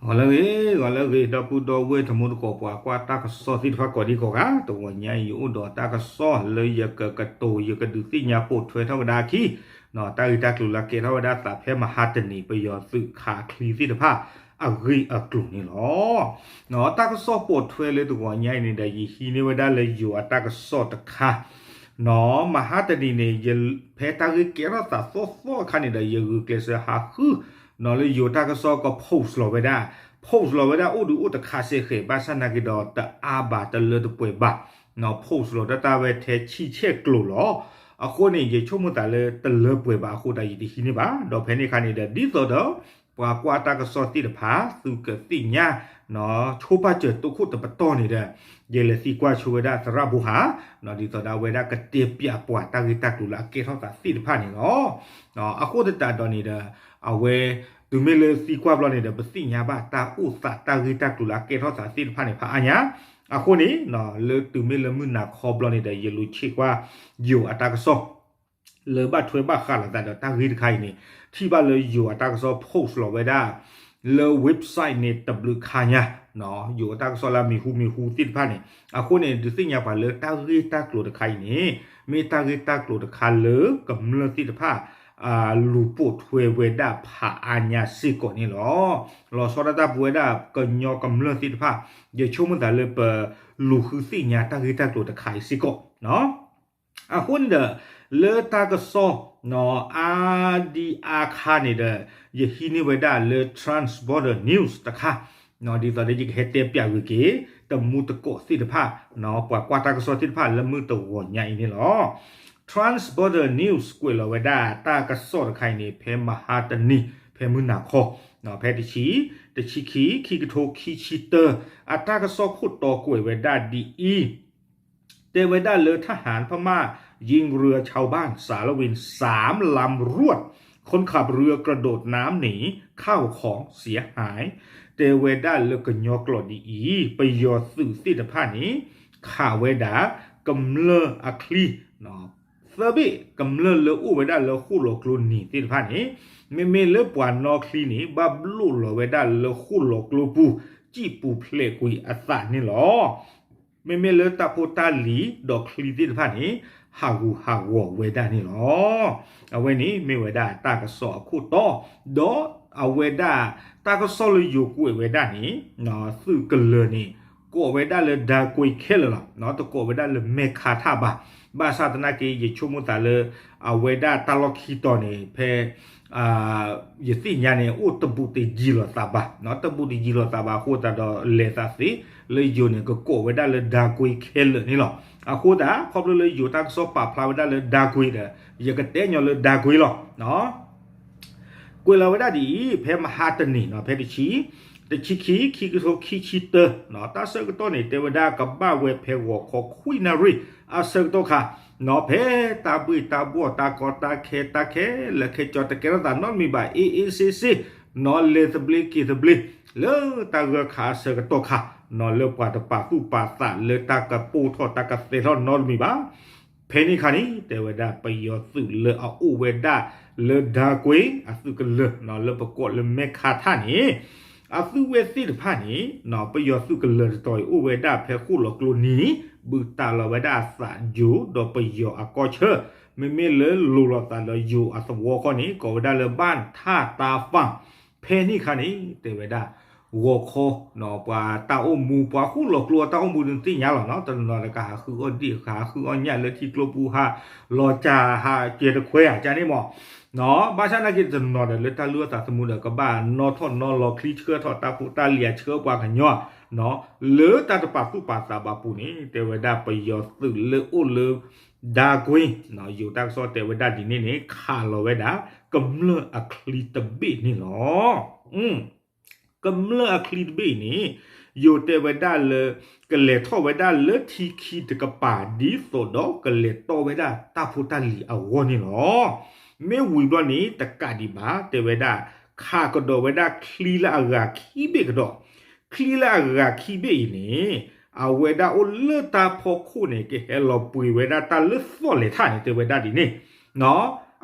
ဂီၤလၢအဂ့ၤ ဂီၤလၢအဂ့ၤ ဒီပုၢ်ဒီဝဲၢ် တံၤသကိး ပှၤကွၢ်တၢ်ကစီၣ်သ့ၣ်တဖၣ်ကိးဒံကိးဂၤ, တဂီၤညါအံၤ ယအိၣ်ဒီးတၢ်ကစီၣ်လၢယကကတိၤ ယကဒုးသ့ၣ်ညါပိာ်ထွဲထီၣ်ဝဲဒၣ်အခံ, တၢ်ဂ့ၢ်တၢ်ကျိၤလၢအကဲထီၣ်ဝဲဒၣ်သးဖဲမဟါတနံၤ ပယီၤသုးခးချံသ့ၣ်တဖၣ် အဂ့ၢ်အကျိၤန့ၣ်လီၤ. တၢ်ကစီၣ်ပိာ်ထွဲလၢတဂီၤညါအံၤန့ၣ်ဒီး ယဟံးန့ၢ်ဝဲဒၣ်လၢယိၤအတၢ်ကစီၣ်တခါ မဟါတနံၤန့ၣ် ဖဲတၢ်ဂ့ၢ်ကဲထီၣ်သးသီသီအခါန့ၣ်ဒီး ယဂုာ်ကျဲးစၢးဟးဃု လၢယိၤတၢ်ကစီၣ်က post လီၤဝဲဒၣ်, post လီၤဝဲဒၣ်အိၣ်ဒုးအိၣ်တခါစဲးဃဲး ဘၣ်ဆၣ်နာ်က့ဒီး တအါဘၣ် တလၢတပှဲၤဘၣ်, post လီၤတၢ်တၢ်ဝဲထဲဆံဆဲၣ်ကျိၤလီၤ. အဃိန့ၣ် ယဆိကမိၣ်သးလၢတလၢပှဲၤဘၣ်အဃိသတး ယတဟံးန့ၢ်ဘၣ်. ဒီးဖဲန့ၣ်အခါန့ၣ်ဒီး ဒ်သိးဒီး ပှၤကွၢ်တၢ်ကစီၣ်သ့ၣ်တဖၣ် သုကသ့ၣ်ညါ ဆိပာ်စၢၤတိခိၣ်တပတီၢ်န့ၣ်ဒီး ယလဲၤသံကွၢ်ဆိဝဲဒၣ်သရၣ်ဘိဟါ ဒ်သိးဒီးအဝဲဒၣ်ကတဲပၠးပှၤတၢ်ဂ့ၢ်တၢ်ကျိၤလၢအကဲထီၣ်သးသ့ၣ်တဖၣ်န့ၣ်လီၤ. အဃိသတးဒီးန့ၣ်ဒီး အဝဲ တုၤမ့ၢ်လၢသံကွၢ်ဘျီန့ၣ်ဒီး ပသ့ၣ်ညါဘၣ်တၢ်အိၣ်သးတၢ်ဂ့ၢ်တၢ်ကျိၤလၢအကဲထီၣ်သးသ့ၣ်တဖၣ်န့ၣ် ဖးအါညါ. အဃိန့ၣ် လၢတုၤမ့ၢ်လၢမုၢ်နၤခီဘျီန့ၣ်ဒီး ယလူၤဆ့ကွၢ် ယိၤအတၢ်ကစီၣ် လၢဘၣ်ထွဲဘၣ်ဃးလိာ်သးဒီးတၢ်ဂ့ၢ်တခါအံၤန့ၣ် ထံၣ်ဘၣ်လၢယိၤအတၢ်ကစီၣ် post လီၤဝဲဒၣ် လၢ website န့ၣ်တဘျုးခါညါ, ယိၤအတၢ်ကစီၣ်လၢအမံၤဟူမံၤဟူသ့ၣ်တဖၣ်န့ၣ် အဃိန့ၣ် ဒုးသ့ၣ်ညါပှၤလၢတၢ်ဂ့ၢ်တၢ်ကျိၤတခါအံၤန့ၣ် မ့ၢ်တၢ်ဂ့ၢ်တၢ်ကျိၤတခါလၢကမျၢၢ်သ့ၣ်တဖၣ် လူၤပိာ်ထွဲဝဲဒၣ်ဖးအါညါစ့ၢ်ကီးန့ၣ်လီၤ. လီၤဆီဒၣ်တၢ်ပဝဲဒၣ်ကညီကမျၢၢ်သ့ၣ်တဖၣ် ယဆိကမိၣ်သးလၢပလူၤဃုသ့ၣ်ညါတၢ်ဂ့ၢ်တၢ်ကျိၤတခါအံၤစ့ၢ်ကီး အဃိန့ၣ်ဒီး လၢတၢ်ကစီၣ် အါဒံအါခါန့ၣ်ဒီး ယဟံးန့ၢ်ဝဲဒၣ်လၢ Transborder News တခါ ဒ်သိးဒီးယကဟဲတဲပၠးဂ့ၤက့ၤ တမူတကိးသ့ၣ်တဖၣ် ပှၤကွၢ်တၢ်ကစီၣ်သ့ၣ်တဖၣ်လၢမုၢ်တဂီၤညါအံၤန့ၣ်လီၤ. Transborder News ကွဲးလီၤဝဲဒၣ်တၢ်ကစီၣ်တခါအံၤန့ၣ် ဖဲမဟါတနံၤ ဖဲမုၢ်နၤခီ ဖဲတဆံ တဆံခံ ခံကထိခံဆံတၢ အတၢ်ကစီၣ်ခိၣ်တီကွဲးဝဲဒၣ်ဒ်အံၤ တဲဝဲဒၣ်လၢ ทหารพม่ายิงเรือชาวบ้านสารวิน สามลำรวด คนขับเรือกระโดดน้ำหนี ข้าวของเสียหาย တဲဝဲဒၣ်လၢကညီကျိာ်ဒ်အံၤ ပယီၤသုးသ့ၣ်တဖၣ်န့ၣ် ခးဝဲဒၣ် ကမျၢၢ်အချံ သၢဘ့ၣ် ကမျၢၢ်လၢအိၣ်ဝဲဒၣ်လၢဃိၣ်လီၤကျိနံၤသ့ၣ်တဖၣ်န့ၣ် မ့မ့ၢ်လၢပှၤနီၣ်ချံန့ၣ် ဘၣ်ဘျိၣ်လီၤဝဲဒၣ်လၢဃိၣ်လီၤကျိပူၤ စံၣ်ပူၤဖျဲးကွံာ်အသးန့ၣ်လီၤ. မ့မ့ၢ်လၢတၢ်ဖိတၢ်လံၤဒီးချံသ့ၣ်တဖၣ်န့ၣ် ဟးဂူာ်ဟးဂီၤဝဲဒၣ်န့ၣ်လီၤ. အဝဲန့ၣ်မ့ၢ်ဝဲဒၣ်တၢ်ကစီၣ်အခိၣ်တီ ဒီးအဝဲဒၣ်တၢ်ကစီၣ်လၢယိၤကွဲးဝဲဒၣ်န့ၣ် သုးကလၢၤန့ၣ် ကိးဝဲဒၣ်လၢ ဒၤကွ့ခဲလၢာ်လီၤ. တကိးဝဲဒၣ်လၢမဲၢ်ခါထၣ်ဘၣ်. ဘၣ်ဆၣ်သနာ်က့ ယဆိကမိၣ်သးလၢ အဝဲဒၣ်တၢ်လီၢ်ခံတီၤန့ၣ် ဖဲ ယသ့ၣ်ညါန့ၣ် အိၣ်တဘူးတယံၤလိာ်သးဘၣ်, တဘူးတယံၤလိာ်သးဘၣ်အဃိသတးဒီး လဲၤသးသ့ လၢယိၤန့ၣ် ကကိးဝဲဒၣ်လၢ ဒၤကွ့ခဲလၢာ်န့ၣ်လီၤ. အဃိသတး ခီဖျိလၢယိၤတၢ်ကစီၣ်ပာ်ဖျါဝဲဒၣ်လၢ ဒၤကွ့ဒီး ယကတဲညီလၢ ဒၤကွ့လီၤ. ကွဲးလီၤဝဲဒၣ်ဒ်အံၤ ဖဲမဟါတနံၤ ဖဲတဆံ တဆံခံ ခံကထိခံဆံတၢ တၢ်ဆၢကတီၢ်န့ၣ် တဲဝဲဒၣ်ကဘၣ်ဝဲဖဲဂီၤခီခွံနၣ်ရံၣ် အဆၢကတီၢ်ခါ ဖဲတၢ်ဘှ့ၣ်တၢ်ဘှီၣ် တၢ်ကီတၢ်ခဲ တၢ်ခဲလၢာ်ခဲဆ့ တကဲထီၣ်သးနီတမံၤဘၣ် အ့အ့စ့စ့ လဲၤသဘျ့က့ၤသဘျ့ လၢတၢ်ဂၢၢ်ခါအဆၢကတီၢ်ခါ လၢပှၤတပာ်သူၣ်ပာ်သးလၢတၢ်ကပိၢ်ထီၣ်တၢ်ကသဲထီၣ်နီတမံၤဘၣ်. ဖဲန့ၣ်အခါန့ၣ် တဲဝဲဒၣ်ပယီၤသုးလၢအအိၣ်ဝဲဒၣ်လၢ ဒၤကွ့ အသုးကလၢၤ လၢပကိးလၢမဲၢ်ခါထၣ်န့ၣ် အသုးဝဲသ့ၣ်တဖၣ်န့ၣ် ပယီၤသုးကလၢၤတတီၤအံၤအိၣ်ဝဲဒၣ်ဖဲဃိၣ်လီၤကျိနံၤ ဘုးတၢ်လီၤဝဲဒၣ်အသးယိၤဒီးပယီၤအကီၢ်ဆၢ မ့မ့ၢ်လၢလိၤလိာ်သးဒီးယိၤအသဝီဃီန့ၣ် ကိးဝဲဒၣ်လၢ ဘၣ်ထၣ်တၢ်ဖၣ် ဖဲန့ၣ်အခါန့ၣ် တဲဝဲဒၣ် ဂီၤခီ ပှၤတၢ်အိၣ်မူ ပှၤဃိၣ်လီၤကျိအတၢ်အိၣ်မူဒုးသ့ၣ်ညါလီၤနီၤ တနီၤနီၤဒီးကဟးဃုအီၣ်ဒံၣ် ကဟးဃုအီၣ်ညၣ်လၢထံကျိပူၤ ဟးလီၤစၢ်ဟးကဲတခွဲဧါ ကန့ၣ်မး ဘၣ်ဆၣ်နာ်က့တနီၤဒီးလၢတၢ်လုၢ်အီၣ်သးသမူဒီး ကဘၣ်နီၣ်ထီၣ်နီၣ်လီၤချံဆှၢထီၣ်တၢ်ဖိတၢ်လံၤအဆှၢပှၤကညီ လၢတၢ်တပာ်သူၣ်ပာ်သးဘၣ်ပူၤန့ၣ် တဲဝဲဒၣ်ပယီၤသုးလၢအိၣ်လၢ ဒၤကွ့ ယိၤတၢ်ကစီၣ်တဲဝဲဒၣ်ဒ်န့ၣ်န့ၣ် ခးလီၤဝဲဒၣ် ကမျၢၢ်အချံတဘ့ၣ်န့ၣ်လီၤ. ကမျၢၢ်အချံတဘ့ၣ်အံၤန့ၣ် ယိၤတဲဝဲဒၣ်လၢ ကလဲၤထီၣ်ဝဲဒၣ်လၢထံခံတကပၤ ဒ်သိးဒီးကလဲၤတီဝဲဒၣ်တၢ်ဖိတၢ်လံၤအဂီၢ်န့ၣ်လီၤ. မ့ၢ်ဝံၤဘျီန့ၣ် တကးဒံးဘၣ် တဲဝဲဒၣ် ခးကဒီးဝဲဒၣ်ချံလၢအဂၤခံဘ့ၣ်ကဒီး ချံလၢအဂၤခံဘ့ၣ်အံၤန့ၣ် အဝဲဒၣ်အိၣ်လၢတၢ်ဖီခိၣ်န့ၣ် ကဟဲလီၤပှ့ၤဝဲဒၣ်တၢ်လၢသီၣ်လဲၤထၣ်န့ၣ် တဲဝဲဒၣ်ဒ်န့ၣ်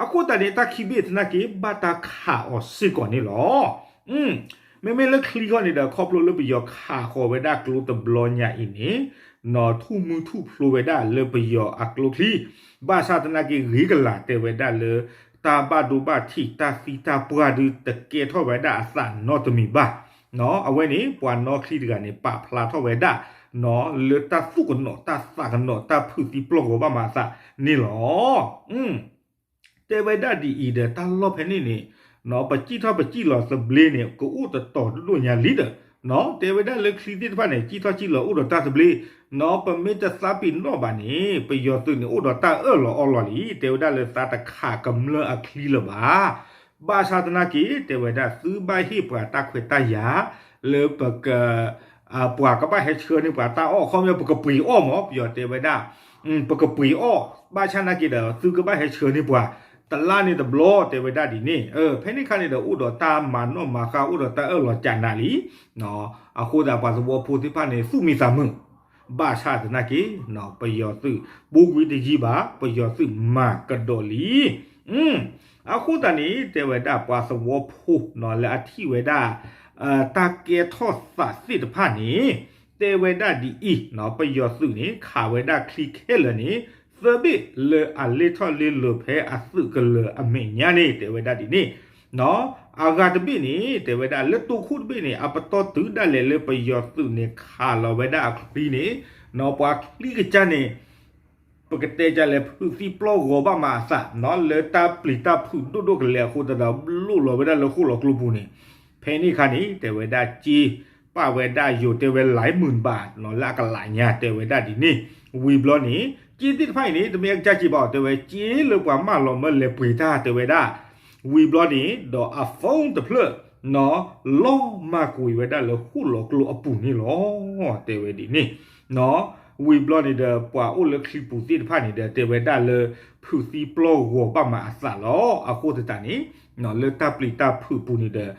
အဃိသတးန့ၣ် တၢ်ခံဘ့ၣ်သနာ်က့ ဘၣ်တၢ်ခးအီၤစ့ၢ်ကီးန့ၣ်လီၤ. မ့မ့ၢ်လၢချံဃီန့ၣ်ဒီး ခီဖျိလၢပယီၤခးဃီၤဝဲဒၣ်ကျိတဘျီညါအံၤန့ၣ် နီၢ်ထူၣ်မုၢ်ထူၣ်ဖျိဝဲဒၣ်လၢပယီၤအကျိချံ, ဘၣ်ဆၣ်သနာ်က့ဂ့ၤကလာ်တဲဝဲဒၣ်လၢ တၢ်ဘၣ်ဒိဘၣ်ထံး တၢ်သံတၢ်ပှၢ်ဒုးတကဲထီၣ်ဝဲဒၣ်အသးနီတမံၤဘၣ်. အဝဲန့ၣ် ပှၤနီၢ်ချံတဂၤန့ၣ် ပာ်ဖျါထီၣ်ဝဲဒၣ် လၢတၢ်သူၣ်ကနိးတၢ်သးကနိး တၢ်ဖုးသံပျီၢ်ဂီၤဘၣ်မးအသးန့ၣ်လီၤ. တဲဝဲဒၣ်ဒ်အံၤဒီး တၢ်လီၢ်ဖဲန့ၣ်န့ၣ် ပစံၣ်ထီၣ်ပစံၣ်လီၤသဘျ့န့ၣ် ကအိၣ်တတီၤဒိၣ်ဒိၣ်ညါလံဒီး တဲဝဲဒၣ်လၢချံသ့ၣ်တဖၣ်န့ၣ် စံၣ်ထီၣ်စံၣ်လီၤအိၣ်ဒီးတၢ်သဘျ့, ပမ့ၢ်တသးပ့ၤနီၣ်ဘၣ်န့ၣ် ပယီၤသုးန့ၣ်အိၣ်ဒီးတၢ်အၢၣ်လီၤအီလီၤလံ, တဲဝဲဒၣ်လၢသးတခးကမျၢၢ်အချံလၢၤဘၣ်. ဘၣ်ဆၣ်သနာ်က့ တဲဝဲဒၣ်သုဘၣ်ဟ့ၣ်ပှၤတၢ်ခွဲးတၢ်ယာ် လၢပက ပှၤကဘၣ်ဟဲဆှၢန့ၢ်ပှၤတၢ်အီၣ် ခီပညီပကပှ့ၤအီၣ်မး ပယီၤတဲဝဲဒၣ်, ပကပှ့ၤအီၣ် ဘၣ်ဆၣ်သနာ်က့ဒီး သုကဘၣ်ဟဲဆှၢန့ၢ်ပှၤ တလါန့ၣ်တဘျီ တဲဝဲဒၣ်ဒ်န့ၣ်, ဖဲန့ၣ်အခါန့ၣ်ဒီး အိၣ်ဒီးတၢ်မၤနီၣ်မၤဃါ အိၣ်ဒီးတၢ်အၢၣ်လီၤကၢနးလံ. အဃိသတးပှၤသဝီဖိသ့ၣ်တဖၣ်န့ၣ် သူၣ်မံသးမုာ်, ဘၣ်ဆၣ်သနာ်က့ ပယီၤသုး ပူၤကွံာ်တယံာ်ဘၣ် ပယီၤသုးမၤကဒီးလံ. အဃိသတးန့ၣ် တဲဝဲဒၣ်ပှၤသဝီဖိ လၢအထံၣ်ဝဲဒၣ် တၢ်ကဲထီၣ်သးသ့ၣ်တဖၣ်န့ၣ် တဲဝဲဒၣ်ဒ်အံၤ, ပယီၤသုးန့ၣ် ခးဝဲဒၣ်ချံခဲလၢာ်န့ၣ် သၢဘ့ၣ်လၢအလဲၤထီၣ်လဲၤလီၤဖဲအသုးကလၢၤအမဲာ်ညါန့ၣ် တဲဝဲဒၣ်ဒ်န့ၣ်, အဂၤတဘ့ၣ်န့ၣ် တဲဝဲဒၣ်လၢတိခိၣ်တဘ့ၣ်န့ၣ် အပတီၢ်တုၤဒၣ်လဲာ်လၢပယီၤသုးန့ၣ် ခးလီၤဝဲဒၣ်အချံန့ၣ် ပှၤချံကစၢ်န့ၣ် ပကတဲကလဲၤဖုးသံပျီၢ်ဂီၤဘၣ်မးအသး လၢတၢ်ပျံၤတၢ်ဖုးဒိၣ်ဒိၣ်ကလဲာ်အဃိသတးဒီး လိၣ်လီၤဝဲဒၣ်လၢဃိၣ်လီၤကျိပူၤန့ၣ်, ဖဲန့ၣ်အခါန့ၣ် တဲဝဲဒၣ်စ့ ပာ်ဝဲဒၣ်ယိၤတဲဝဲ လၢမုၢ်ဘၣ် လၢအကလးညါ တဲဝဲဒၣ်ဒ်န့ၣ်, ဝံၤဘျီန့ၣ် စ့သ့ၣ်တဖၣ်အံၤန့ၣ် တမ့ၢ်အကစၢ်စ့ဘၣ်အီၤ တဲဝဲစ့လၢပှၤမၢလီၤမၢလဲၤပှ့ၤတၢ် တဲဝဲဒၣ်, ဝံၤဘျီန့ၣ် ဒီးအ phone တဖျၢၣ် လီၤမၢ်ကွံာ်ဝဲဒၣ်လၢဃိၣ်လီၤကျိအပူၤန့ၣ်လီၤ. တဲဝဲဒ်န့ၣ်, ဝံၤဘျီန့ၣ်ဒီး ပှၤအိၣ်လၢချံပူၤသ့ၣ်တဖၣ်န့ၣ်ဒီး တဲဝဲဒၣ်လၢ ဖုးသံပျီၢ်ဂီၤဘၣ်မးအသးလီၤ. အဃိသတးန့ၣ် လၢတၢ်ပျံၤတၢ်ဖုးပူၤန့ၣ်ဒီး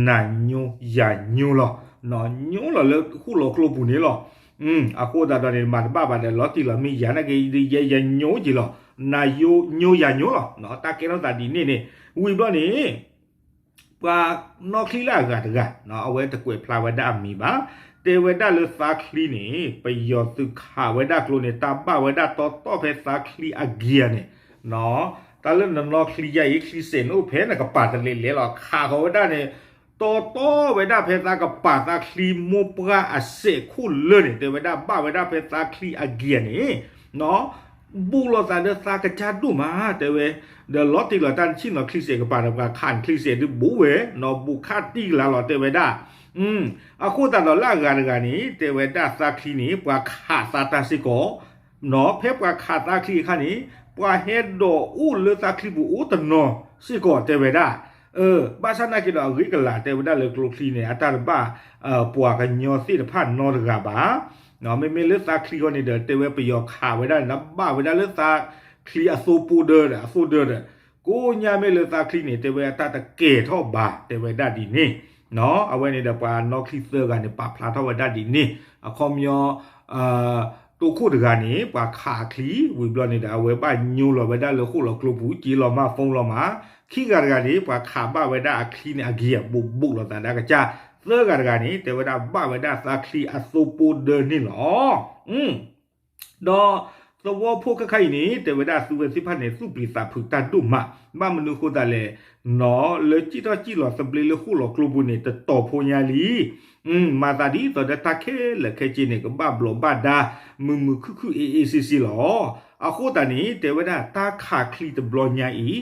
နၤညိယၤညိလီၤ. နၤညိလီၤလၢဃိၣ်လီၤကျိပူၤန့ၣ်လီၤ. အဃိသတးဒီးန့ၣ် မၤတဘၣ်ဘၣ်ဒီး လီၤတံၢ်လီၤမ့ၢ်ယၤနာ်က့ ယဲယၤညိက့ၤလီၤ. နၤညိယၤညိလီၤ. တၢ်ကဲထီၣ်သးဒ်န့ၣ်န့ၣ် ဝံၤဘျီန့ၣ် ပှၤနီၢ်ချံလၢအဂၤတဂၤ အဝဲတကွဲးဖျါဝဲဒၣ်အမံၤဘၣ်. တဲဝဲဒၣ်လၢသးချံန့ၣ် ပယီၤသုးခးဝဲဒၣ်ကျိန့ၣ် တၢ်ဘၣ်ဝဲဒၣ်တီတီဖဲသးချံအ gear န့ၣ် တၢ်လၢနနီၢ်ချံယါအံၤ ချံစဲးနအိၣ်ဖဲနကပၤတလဲၤလဲၤလီၤ ခးဃီၤဝဲဒၣ်န့ၣ် တီတီဝဲဒၣ်ဖဲသးကပၤသးချံမိၢ်ပှၢ်အစဲးခိၣ်လၢာ်န့ၣ် တဲဝဲဒၣ်ဘၣ်ဝဲဒၣ်ဖဲသးချံအ gear န့ၣ် ဘူးလိာ်သးဒီးသးကစၢ်ဒိၣ်မး တဲဝဲ, ဒီးလီၤတံၢ်လီၤတၢ်နဆ့ၣ်နီၤချံစဲးကပၤဒီး ပှၤခးနချံစဲးဒုးဘူးဝဲ နဘူးခးတံၢ်ကလါလီၤ တဲဝဲဒၣ်. အဃိသတးဒီးလၢအဂၤတဂၤန့ၣ် တဲဝဲဒၣ်သးချံန့ၣ် ပှၤခးသးတၢ်စ့ၢ်ကီး ဖဲပှၤခးသးချံအခါန့ၣ် ပှၤဟဲဒိးအိၣ်လၢသးချံပူၤအိၣ်တနီၤစ့ၢ်ကီး တဲဝဲဒၣ်. ဘၣ်ဆၣ်နာ်က့ဒီးအဂ့ၤကလာ် တဲဝဲဒၣ်လၢကျိချံန့ၣ် အတၢ်တဘၣ် ပှၤကညီသ့ၣ်တဖၣ်နီတဂၤဘၣ်. မ့မ့ၢ်လၢသးချံဃီန့ၣ်ဒီး တဲဝဲပယီၤခးဝဲဒၣ်န့ၣ် ဘၣ်ဝဲဒၣ်လၢသးချံအသိပိဒီး အသိဒၢဒီး ကိးညါမ့ၢ်လၢသးချံန့ၣ် တဲဝဲအတၢ်တကဲၤထီၣ်ဘၣ် တဲဝဲဒၣ်ဒ်န့ၣ်. အဝဲန့ၣ်ဒီးပှၤနီၢ်ချံသၢဂၤန့ၣ် ပာ်ဖျါထီၣ်ဝဲဒၣ်ဒ်န့ၣ် အခီပညီ တိခိၣ်တဂၤန့ၣ် ပှၤခးအချံ ဝံၤဘျီန့ၣ်ဒီး အဝဲဘၣ်ညိလီၤဝဲဒၣ်လၢဃိၣ်လီၤကျိပူၤ က့ၤလီၤမၢ် phone လီၤမၢ်. ခံဂၤတဂၤန့ၣ် ပှၤခးဘၣ်ဝဲဒၣ်အချံန့ၣ် အ gear ဘူးဘူးလိာ်သးဒီးအကစၢ်. သၢဂၤတဂၤန့ၣ် တဲဝဲဒၣ်ဘၣ်ဝဲဒၣ်သးချံအသိပိဒၢန့ၣ်လီၤ. ဒီးသဝီဖိခဲခါအံၤန့ၣ် တဲဝဲဒၣ်သုဝဲသ့ၣ်တဖၣ်န့ၣ် သူၣ်ပျံၤသးဖုးတၢ်ဒိၣ်မး, ဘၣ်မနုၤအဃိသတးလဲၣ်, လၢစံၣ်ထီၣ်စံၣ်လီၤသဘျ့လၢဃိၣ်လီၤကျိပူၤန့ၣ် တတီၤဖိညါလံ. မၤသးဒ်သိးဒီးတၢ်ခဲလၢာ်ခဲဆ့န့ၣ် ကဘၣ်ဘျီးဘၣ်ဒါ မုာ်မုာ်ခုၣ်ခုၣ် အ့ၣ်အ့ၣ်စ့စ့လီၤ. အဃိသတးန့ၣ် တဲဝဲဒၣ်တၢ်ခးချံတဘျီညါအံၤ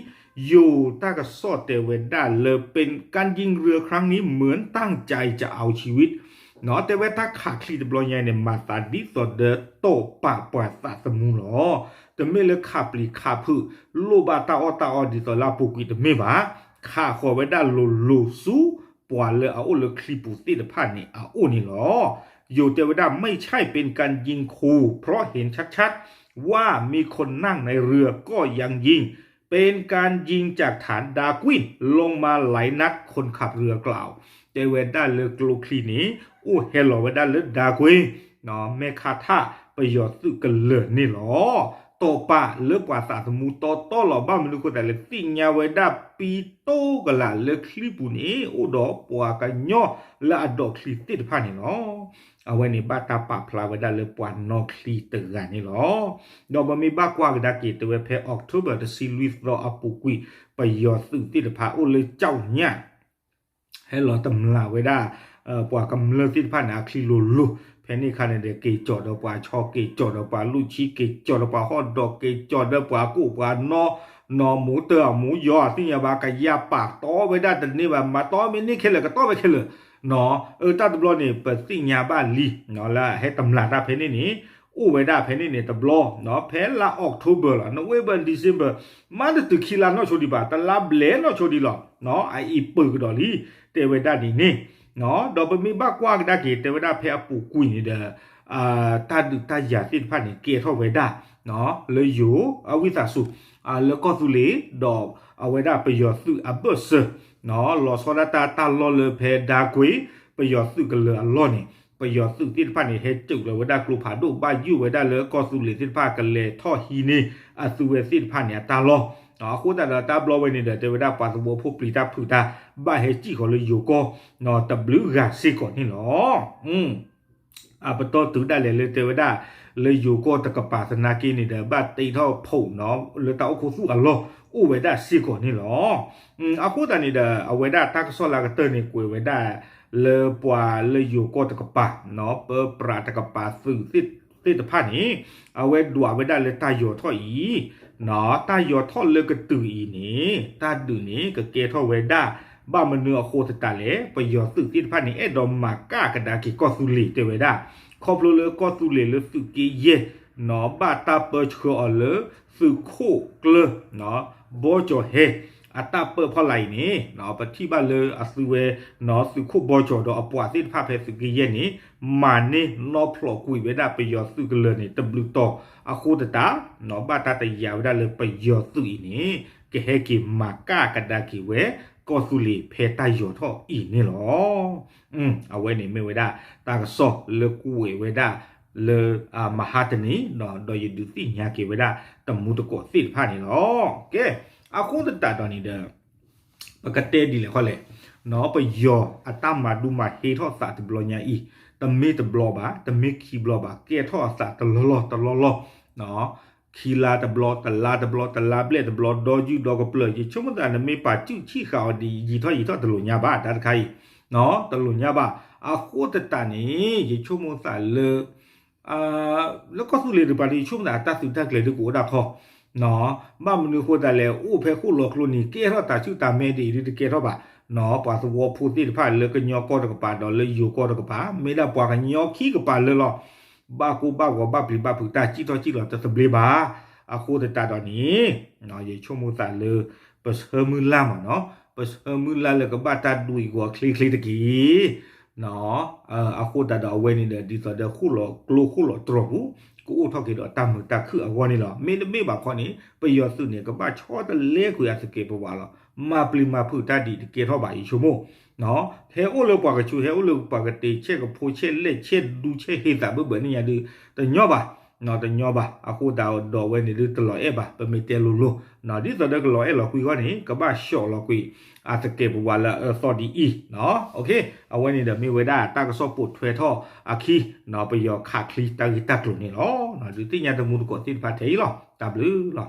ယိၤတၢ်ကစီၣ်တဲဝဲဒၣ်လၢ เป็นการยิงเรือครั้งนี้เหมือนตั้งใจจะเอาชีวิต တဲဝဲတၢ်ခးချံတဘျီညါအံၤန့ၣ် မၤသးဒ်သိးဒီးတီၢ်ပာ်ပှၤသးသမူလီၤ. တမ့ၢ်လၢခးပျံၤခးဖုး လိၣ်ဘၣ်တၢ်အီၣ်တၢ်အီဒ်သိးလၢအပူၤကွံာ်တမ့ၢ်ဘၣ်. ခးဃီၤဝဲဒၣ်လိၤလိၤဆူ ပှၤလၢအအိၣ်လၢချံပူၤသ့ၣ်တဖၣ်န့ၣ်အအိၣ်န့ၣ်လီၤ. ယိၤတဲဝဲဒၣ် ไม่ใช่เป็นการยิงขู่ เพราะเห็นชัดๆ ว่ามีคนนั่งในเรือก็ยังยิง เป็นการยิงจากฐานดาร์กวิน ลงมาหลายนัด คนขับเรือกล่าว တဲဝဲဒၣ်လၢကျိချံန့ၣ် အိၣ်ဟဲလီၤဝဲဒၣ်လၢ ดาร์กวิน မဲခါထၣ် ပယီၤသုးကလၢၤန့ၣ်လီၤ. တီၢ်ပာ်လၢပှၤသးသမူတီတီလီၤ. ဘၣ်မနုၤအဃိသတးလဲၣ် သ့ၣ်ညါဝဲဒၣ်ပံတိကလးလၢချံပူၤန့ၣ် အိၣ်ဒီးပှၤကညီလၢအဒိးချံသ့ၣ်တဖၣ်န့ၣ်လီၤ. အဝဲန့ၣ်ဘၣ်တၢ်ပာ်ဖျါဝဲဒၣ်လၢပှၤနီၣ်ချံတဂၤန့ၣ်လီၤ. ဒီးပမ့ၢ်ဘၣ်ကွၢ်ကဒါက့ၤ တဲဝဲဖဲ October တဆံလွံၢ်သီအပူၤကွံာ် ပယီၤသုးသ့ၣ်တဖၣ်အိၣ်လၢကၠီၣ်ညၣ် ဟဲလီၤတမျၢ်ဝဲဒၣ် ပှၤကမျၢၢ်သ့ၣ်တဖၣ်န့ၣ် အချံလိၤလိၤ ဖဲန့ၣ်အခါန့ၣ်ဒီး က့ၤကၠီၣ်ဒီးပှၤဆီ က့ၤကၠီၣ်ဒီးပှၤလူၢ်ဆံ က့ၤကၠီၣ်ဒီးပှၤဟီၣ်ဒီး က့ၤကၠီၣ်ဒီးပှၤကိၣ်ပှၤနီ နီၢ်မူတၢ်မူယီၤ သ့ၣ်ညါဘၣ် ကယၤပာ်တီဝဲဒၣ်တန့ၢ်ဘၣ် မၤတီမ့ၢ်န့ၢ်ခဲလၢာ် ကတီဝဲခဲလၢာ် နီၢ် အၢ တၢ်တဘျီန့ၣ် ပသ့ၣ်ညါဘၣ်လံ နီၢ် လၢအဟဲတမျၢ်တၢ်ဖဲန့ၣ်န့ၣ် အိၣ်ဝဲဒၣ်ဖဲန့ၣ်န့ၣ်တဘျီ နီၢ် ဖဲလါ October လီၤ November December မၤတတုၤခံလါနီၢ်ဆိဒံးဘၣ် တလါဘျဲၣ်နီၢ်ဆိဒံးလီၤ နီၢ် အအံၤပၢၢ်ကဒီးလံ တဲဝဲဒၣ်ဒ်န့ၣ် နီၢ် ဒီးပမ့ၢ်ဘၣ်ကွၢ်ကဒါက့ၤ တဲဝဲဒၣ်ဖဲအပူၤကွံာ်န့ၣ်ဒီး တၢ်ဒုးတၢ်ယၤသ့ၣ်တဖၣ်န့ၣ် ကဲထီၣ်ဝဲဒၣ် နီၢ် လၢယိၤ အဝံသးစူၤ လၢကီၢ်သူလ့ၤ ဒီးအဝဲဒၣ်ပယီၤသုးအဘၢၣ်စၢၤ နီၢ် လီၤဆီဒၣ်တၢ်တၢ်လီၢ်လၢဖဲဒါကွ့ၤ ပယီၤသုးကလၢၤအလီၢ်န့ၣ် ပယီၤသုးသ့ၣ်တဖၣ်န့ၣ် ဟဲစိာ်လီၤဝဲဒၣ်ကျိဖးဒိၣ် ဘၣ်ယိၣ်ဝဲဒၣ်လၢကီၢ်သူလ့ၤသ့ၣ်တဖၣ် ကလဲၤထီၣ်ဟံးန့ၢ်အသုဝဲသ့ၣ်တဖၣ်န့ၣ် အတၢ်လီၢ် အဃိသတးဒီးတၢ်ဘျီဝဲန့ၣ်ဒီး တဲဝဲဒၣ်ပှၤသဝီဖိပျံၤတၢ်ဖုးတၢ် ဘၣ်ဟဲစံၣ်ဃီၤလၢယိၤကီၢ် နီၢ် တဘျုးဂၤစ့ၢ်ကီးန့ၣ်လီၤ. အပတီၢ်တုၤဒၣ်လဲာ်လၢတဲဝဲဒၣ် လၢယိၤကီၢ်တကပၤသနာ်က့န့ၣ်ဒီး ဘၣ်တ့ထီၣ်ဖီး နီၢ် လၢတၢ်အိၣ်ခူသူၣ်အလီၢ် အိၣ်ဝဲဒၣ်စ့ၢ်ကီးန့ၣ်လီၤ. အဃိသတးန့ၣ်ဒီး အဝဲဒၣ်တၢ်ကစီၣ်လၢကတၢၢ်န့ၣ် ကွဲးဝဲဒၣ်လၢပှၤလၢယိၤကီၢ်တကပၤ နီၢ် ပပြးတကပၤသုးသ့ၣ်တဖၣ်န့ၣ် အဝဲဒွးဝဲဒၣ်လၢတၢ်ယီၤထီၣ်အံၤ နီၢ် တၢ်ယီၤထီၣ်လၢကတုၤအံၤန့ၣ် တၢ်ဒုးန့ၣ် ကကဲထီၣ်ဝဲဒၣ် ဘၣ်မနုၤအဃိသတးလဲၣ် ပယီၤသုးသ့ၣ်တဖၣ်န့ၣ် အဲၣ်ဒိးမၤကၣ်ကဒါက့ၤကီၢ်သူလ့ၤတဲဝဲဒၣ် ခီဖျိလၢကီၢ်သူလ့ၤလၢသုးက့ယဲၢ် နီၢ် ဘၣ်တၢ်ပၢဆှၢအီၤလၢ သုးခိၣ်ကျၢၢ် နီၢ် ဘီကၠီၤဟဲ အတၢ်ပၢဖီလာ်အံၤန့ၣ် နီၢ် ပထံၣ်ဘၣ်လၢအသုဝဲ နီၢ် သုးခိၣ်ဘီကၠီၤဒီးအပှၤသ့ၣ်တဖၣ်ဖဲသုးက့ယဲၢ်န့ၣ် မၤန့ၢ်နီၢ်ဖျိးကွံာ်ဝဲဒၣ်ပယီၤသုးကလၢၤန့ၣ် တဘျုးတီၤ အဃိသတး နီၢ် ဘၣ်တၢ်တယာ်ဝဲဒၣ်လၢပယီၤသုးအံၤန့ၣ် ကဟဲက့ၤမၤကၣ်ကဒါက့ၤဝဲ ကီၢ်သူလ့ၤဖဲတၢ်ယီၤထီၣ်အံၤန့ၣ်လီၤ. အဝဲန့ၣ်မ့ၢ်ဝဲဒၣ် တၢ်ကစီၣ်လၢကွဲးဝဲဒၣ်လၢ မဟါတနံၤ ဒီးယဒုးသ့ၣ်ညါက့ၤဝဲဒၣ် တမူတကိးသ့ၣ်တဖၣ်န့ၣ်လီၤ. ကဲ အဃိသတးဒီးန့ၣ်ဒီး ပကတဲဒ်လဲၣ်ဃီလဲၣ် နီၢ် ပယီၤအတၢ်မၤဒူမၤဟ့ထီၣ်သးတဘျီညါအံၤ တမ့ၢ်တဘျီဘၣ် တမ့ၢ်ခံဘျီဘၣ် ကဲထီၣ်အသးတလီၢ်လီၢ်တလီၢ်လီၢ် နီၢ် ခံလါတဘျီ တလါတဘျီ တလါဘျဲၣ်တဘျီ ဒီယုၢ်ဒီကပျၢၤ ယဆိကမိၣ်သးနမ့ၢ်ပာ်စုၣ်ဆံၣ်ဃာ်အီၤဒ်ယံာ်ထီၣ်ယံာ်ထီၣ်တလိာ်ညါဘၣ် တၢ်တခါအံၤ နီၢ် တလိာ်ညါဘၣ် အဃိသတးန့ၣ် ယဆိကမိၣ်သးလၢ လၢကီၢ်သူလ့ၤတကပၤဒီး ယဆိကမိၣ်သးတၢ်သုးတၢ်ကျဲၤဒုးကအိၣ်ဒၣ်ခီ နီၢ် ဘၣ်မနုၤအဃိသတးလဲၣ် အိၣ်ဖဲဃိၣ်လီၤကျိန့ၣ် ကဲထီၣ်တၢ်ဆူၣ်တၢ်မဲာ်ဒ်အံၤဒုးတကဲထီၣ်ဘၣ် နီၢ် ပှၤသဝီဖိသ့ၣ်တဖၣ်လၢကညီကီၢ်တကပၤဒီးလၢယိၤကီၢ်တကပၤ မ့ၢ်ဒၣ်ပှၤကညီခံကပၤလၢလီၤ ဘၣ်ကိၢ်ဘၣ်ဂီၤဘၣ်ပျံၤဘၣ်ဖုးတၢ်စံၣ်ထီၣ်စံၣ်လီၤတသဘျ့ဘၣ် အဃိသတးဒီးန့ၣ် နီၢ် ယဆိကမိၣ်သးလၢ ပဆၢမုၢ်လၢ်မးနီၢ် ပဆၢမုၢ်လၢ်လၢကဘၣ်တၢ်ဒွံးဂီၤချ့ချ့တက့ၢ် နီၢ် အဃိသတးဒီးအဝဲန့ၣ်ဒီး ဒ်သိးဒီးဃိၣ်လီၤကျိဃိၣ်လီၤတြီၤပူၤ ကအိၣ်ထီၣ်က့ၤဒီးတၢ်မုာ်တၢ်ခုၣ်အဂီၢ်န့ၣ်လီၤ. မ့တမ့ၢ်ဘၣ်ခီန့ၣ် ပယီၤသုးန့ၣ် ကဘၣ်ဆီတလဲကွံာ်အသကဲးပဝးလီၤ. မၤပျံၤမၤဖုးတၢ်ဒ်အံၤတကဲထီၣ်ဘၣ် ယဆိကမိၣ် နီၢ် ဟဲအိၣ်လၢပှၤကဆူး ဟဲအိၣ်လၢပှၤကတဲာ်ဆဲးကဖိဆဲးလဲၢ်ဆဲးဒူဆဲးဟ့သးဘၢၣ်ဘၢၣ်န့ၣ်ညါဒုး တညီဘၣ် နီၢ် တညီဘၣ်. အဃိသတးဒီးအဝဲန့ၣ်ဒုးတလီၤအဲၣ်ဘၣ် ပမ့ၢ်တဲလိၤလိၤ နီၢ် ဒ်သိးဒီးကလီၤအဲၣ်လီၤကွံာ်အဂီၢ်န့ၣ် ကဘၣ်ဆှီလီၤကွံာ်အသကဲးပဝးလၢအအၢသီဒ်အံၤ နီၢ် အဝဲန့ၣ်ဒီးမ့ၢ်ဝဲဒၣ်တၢ်ကစီၣ်ပိာ်ထွဲထီၣ်အခံ နီၢ် ပယီၤခးချံတၢ်ဂ့ၢ်တၢ်ကျိၤန့ၣ်လီၤ. ဒုးသ့ၣ်ညါတမူတကိးသ့ၣ်တဖၣ်ထဲအံၤလီၤ. တၢ်ဘျုးလီၤ.